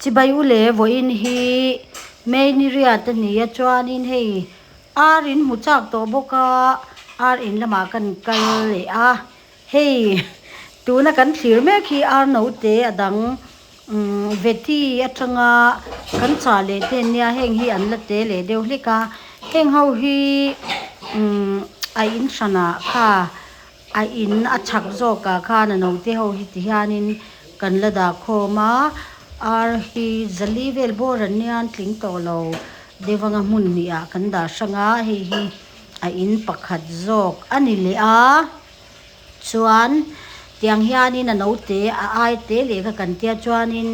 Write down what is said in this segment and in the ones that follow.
Chibai u leh vawiin hi May ni riat a ni a chuanin hei ar in hmu chak tawh bawk a ar in lamah kan kal leh a hei tuna kan thlir mek hi ar note a dang umm veti atanga kan chah leh te an nia heng hi an la te leh deuh hlek a heng ho hi umm a in hranah kha A in a chhak zawkah khan a naute ho hi ti hianin kan la dah khawm a, ar hi zali vel bawr an nia an tling tawh lo deuh anga hmun hnih ah kan dah hrang a, hei hi a in pakhat zawk a ni leh a, chuan tiang hianin a naute a ai te leh kha kan tia chuanin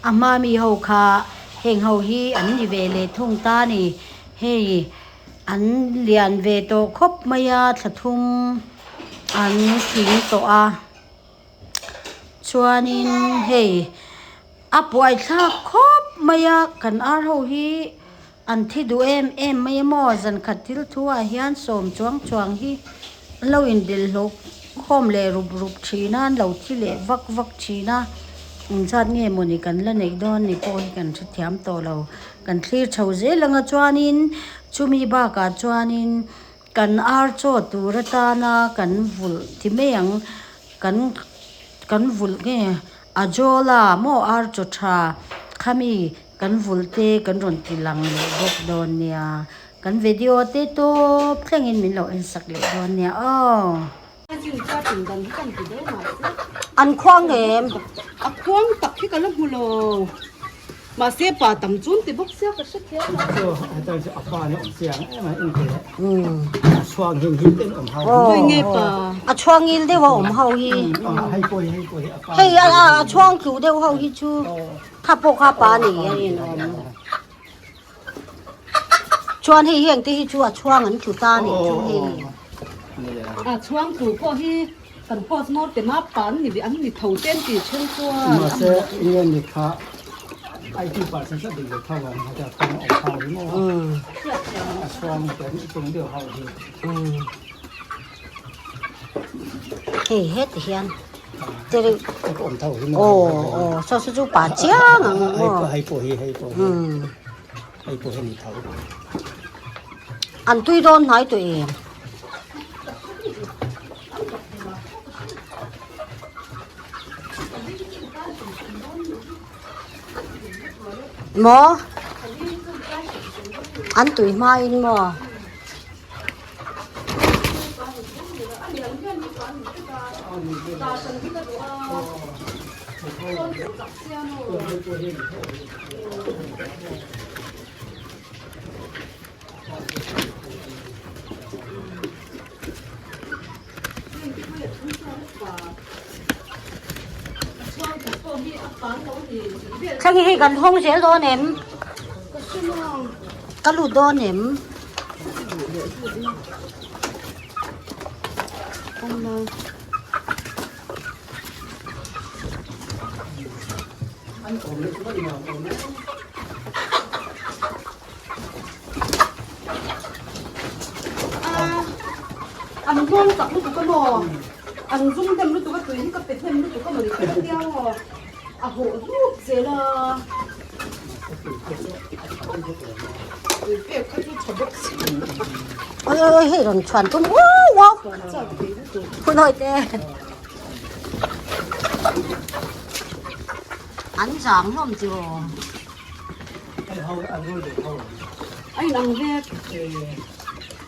a hma mi ho kha heng ho hi an ni ve leh thung ta a ni hei. An lian ve tawh khawp mai a thla thum an tling tawh a chuanin hei a buaithlak khawp mai a kan ar ho hi an thi duh em em mai a maw zan khat thil thu ah hian sawm chuang chuang hi an lo indelh hlawk khawm leh rup rup thin a an lo thi leh vak vak thin a engzat nge mawni kan la neih dawn ni pawh hi kan hrethiam tawh lo. Kan thlir chho zel anga chuanin chumi bakah chuanin kan ar chaw tur atana kan vulh ti mai ang kan kan vulh nge a jawla maw ar chaw tha khami kan vulh te kan rawn ti lang leh bawk dawn nia kan video te tawp thlengin min lo en sak leh dawn nia aw. An khuang em? A khuang tak hi ka la hmu lo. Mahse pa tam chu an ti bawk sia ka hre thiam lo. Chu heta chu a pa ni awm chiang em a in teh. A chhuang hin hil ten awm ho. Hei nge pa? A chhuang ngil deuh a awm ho hi. Hei pawh hi hei pawh hi a pa. Hei a chhuang tlu deuh ho hi chu kha pawh kha pa ni a rinawm. Chuan hei heng te hi chu a chhuang an tlu ta nih chu hei. A chhuang tlu pawh hi kan post mortem a pan ni an ni tho te an ti then chuan. Mahse enge ni kha 80% a dik ve tho ang heta chhuang awm ho hi maw a chhuang te an tung deuh ho hi. Hei heti hian aw aw saw saw chu pa chiang ang maw hei pawh hi hei pawh hi hei pawh hi ni tho an tui dawn hnai tawh em maw an tui hma in maw. Thleng hi kan hawng zel dawn em? Ka lut dawn em? An nghawng tak lutuk a maw? An zum dem lutuk a tui hi ka pe hnem lutuk a maw ni ka tia maw? A hawh hlup zel a. Tui pek kha chu tha bawk si. Oi oi oi hei rawn chhuan tum uau uau. Phun hawi te. An zang hlawm chu. A in ang vek.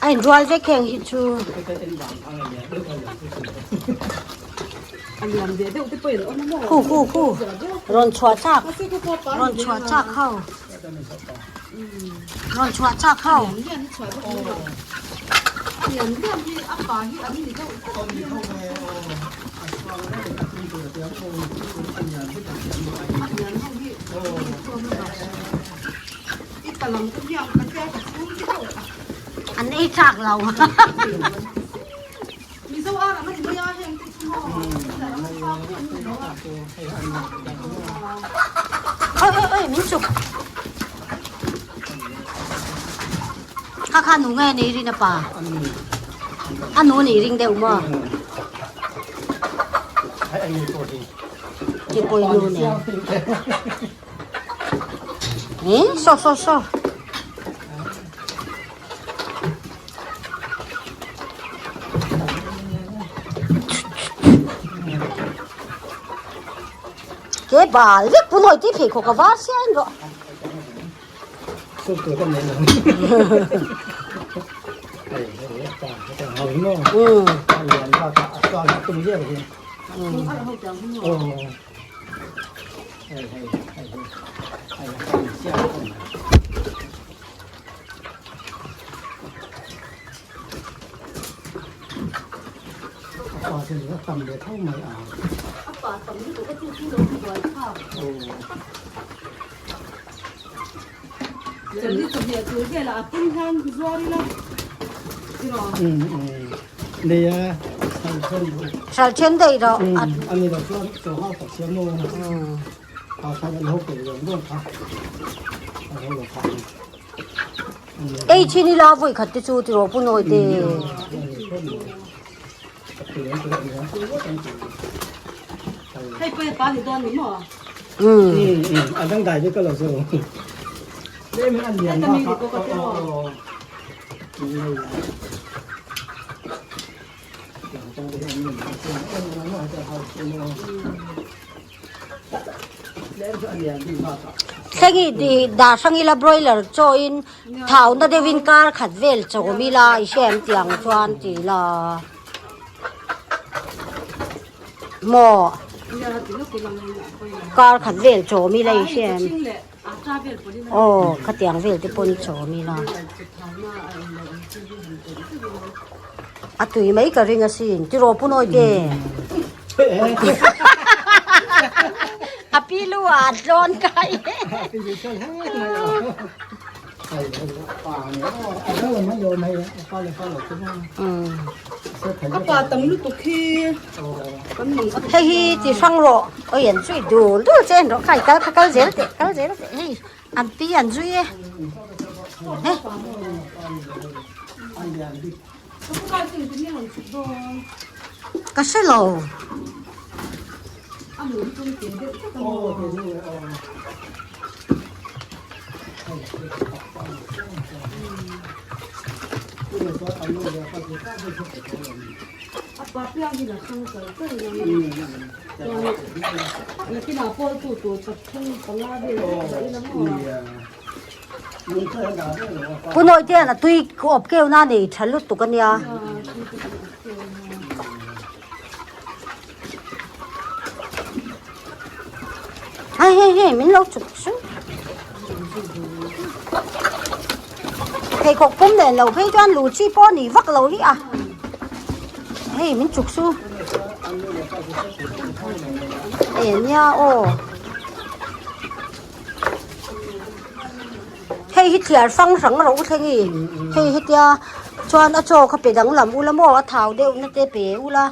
A in rual vek heng hi chu. A lian ve deuh te pawh in awm a maw? Khu khu khu. Rawn chhuah chak. Rawn chhuah chak ho. Rawn chhuah chak ho. A lian lian hi a pa hi an ni deuh tawp. A lian ho hi. An ei chak lo. Oi oi oi min chuk. Kha kha nu nge nei rin a pa. A nu nih ring deuh maw? Ki pawh nu nen. Saw saw saw. Ke bal vek pu nawi tih pheikhawk a var sia en rawh. Hral then daih rawh. Ei thin ila vawi khat te chu tiraw pu nawi te. Thleng i dah hrang ila broiler chaw in thau na deuh in kar khat vel chawm ila i hriam tiang chuan ti ila maw kar khat vel chawm ila i hriam aw khatiang vel te pawn chawm ila a tui mai ka ring asin tiraw pu nawi te. A pi lu ah a tlawn kai. Hei hi ti hrang rawh oi an zui dul dul che an rawh khai kal kha kal zel teh kal zel teh hei an pi an zui e. Hei. Ka hre lo. Pu Nawi te hian a tui awp keu na nei tha lutuk a nia. Hei hei hei min lo chuk chu. Pheikhawk pum nen lo phei chuan lu chi pawh a ni vak lo hi a. Hei min chuk chu. Hei a nia aw. Hei hi thliar hrang hrang ro thleng i hei hetia chuan a chaw kha pe danglam ula maw a thau deuh na te pe ula.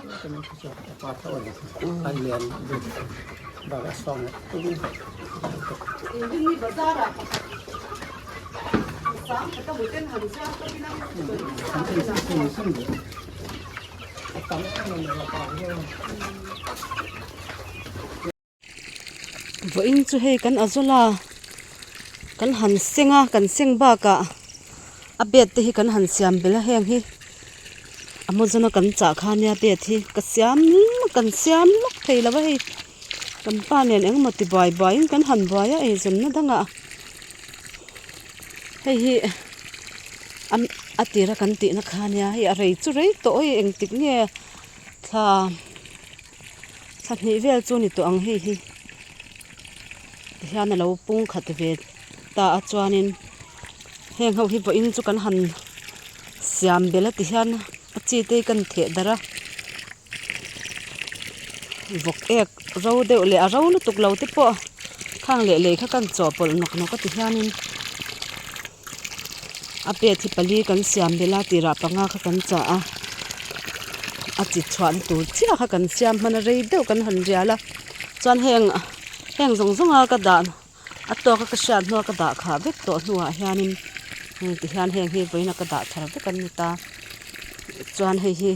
Vawiin chu hei kan a zawl a kan han seng a kan seng bakah a bed te hi kan han siam belh a heng hi amazon a kan chah kha nia bed hi ka siam kan siam lawk thei lo a hei kan pa nen engemaw ti buai buai in kan han buai a eizawnna dangah hei hi a tira kan tihna kha nia hei a rei chu rei tawh a hei engtik nge thla. Thla hnih vel chu ni tawh ang hei hi tihian a lo pung khat ve ta a chuanin heng ho hi vawiin chu kan han siam belh a tihian a chi te hi kan theh darh a vawk ek ro deuh leh a ro lutuk lo te pawh khang leh lei kha kan chawhpawlh nawk nawk a tihianin a pet hi pali kan siam belh a tirah panga kha kan chah a a chi chhuahna tur chiah kha kan siam hman a rei deuh kan han rial a chuan heng heng zawng zawng a ka dah a tawk a ka hriat hnuah ka dah khah vek tawh hnuah hianin heng ti hian heng hi vawiin a ka dah thar vek an ni ta chuan hei hi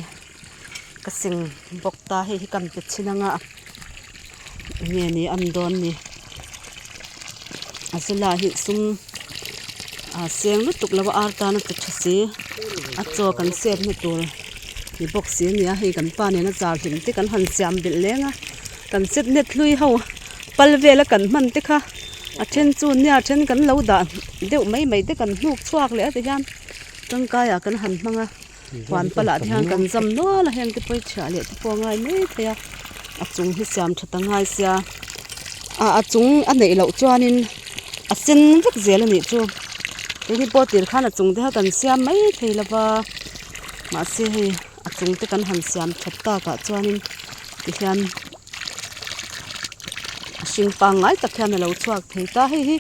ka seng bawk ta hei hi kan pe chhin anga enge ni an dawn ni. A zela hi sum ah seng lutuk lo a ar tan a ti tha si a chaw kan sep na tur ni bawk si a nia hei kan pa nena zar hlim te kan han siam belh leng a kan set net hlui ho pal vela kan hman te kha a then chu nia a then kan lo dah deuh mai mai te kan hnuk chhuak leh a ti hian tangkai ah kan han hmang a huan palah te hian kan zam nual a heng te pawh hi chhiah leh te pawh a ngai mai thei a a chung hi siam tha ta ngai sia ah a chung a neih loh chuanin a sen vek zel a nih chu keini pawh tir khan a chung te kha kan siam mai thei lo va mahse hei a chung te kan han siam that takah chuanin tihian a hring pangngai tak hian a lo chhuak thei ta hei hi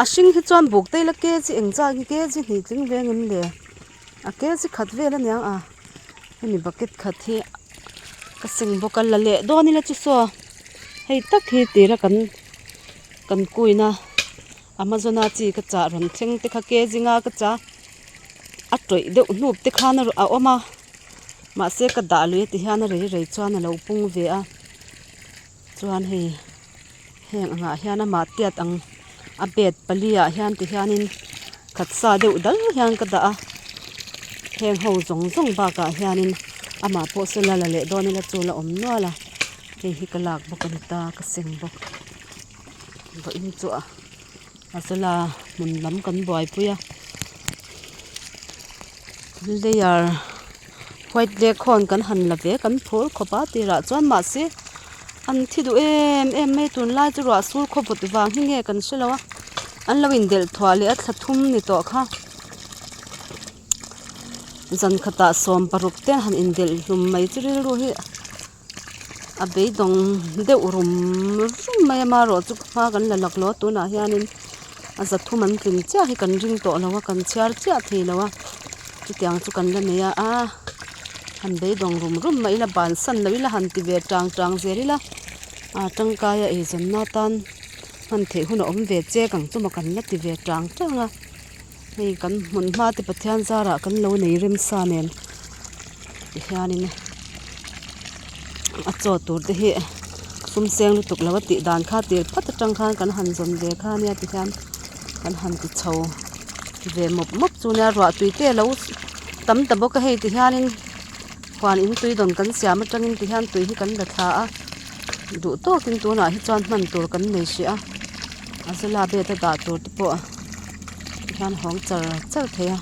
a hring hi chuan buk te ila kg eng zat nge kg hnih tling veng em le a kg khat vel aniang a hemi bucket khat hi ka seng bawk a la leh dawn ila chu saw hei tak hi tira kan kan kuina amazon a chi ka chah rawn thleng te kha kg nga ka chah a tawih deuh hnup te khan a awm a mahse ka dah lui a ti hian a rei rei chuan a lo pung ve a chuan hei heng angah hian amah tiat ang a bed pali ah hian ti hianin khat sa deuh dal hian ka dah a heng ho zawng zawng bakah hianin amah pawh saw la la leh dawn ila chu la awm nual a hei hi ka lak bawk a ni ta ka seng bawk vawiin chu a a zala hmun lam kan buaipui a layer white lake hawn kan han la ve kan phur khawp a tirah chuan mahse an thi duh em em mai tunlai chu ruah sur khaw vut vang hi nge kan hre lo a an lo indelh thuah leh a thla thum ni tawh kha zan khatah sawm paruk te han indelh hlum mai chu rilru hi a beidawng deuh rum rum mai a amaherawhchu hma kan la laklawh a tunah hianin a za thum an tlin chiah hi kan ring tawh lo a kan chhiar chiah thei lo a chutiang chu kan la nei a a han beidawng rum rum mai ila bansan lo ila han ti ve tang tang zel ila a tangkai a eizawnna atan hman theih hun a awm ve chek ang chu maw kan la ti ve tang tang a hei kan hmun hma te Pathian zarah kan lo nei remsa nen tihianin a chaw tur te hi sum seng lutuk lo a tih dan kha tir phawt atang khan kan han zawn ve kha ania tihian kan han ti chho ve mawp mawp chu nia ruah tui te alo tam ta bawk a hei tihianin huan in tui dawn kan siam atangin tihian tui hi kan la thla a duh tawkin tunah hi chuan hman tur kan nei hrih a a zela bed a dah tur te pawh hian hawng char char thei a.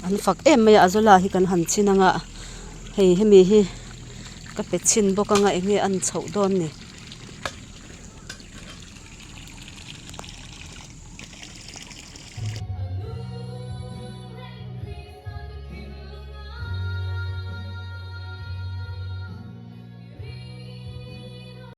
An fak em mai a a zawla hi kan han chhin anga hei hemi hi ka pe chhin bawk anga eng nge an chhoh dawn ni.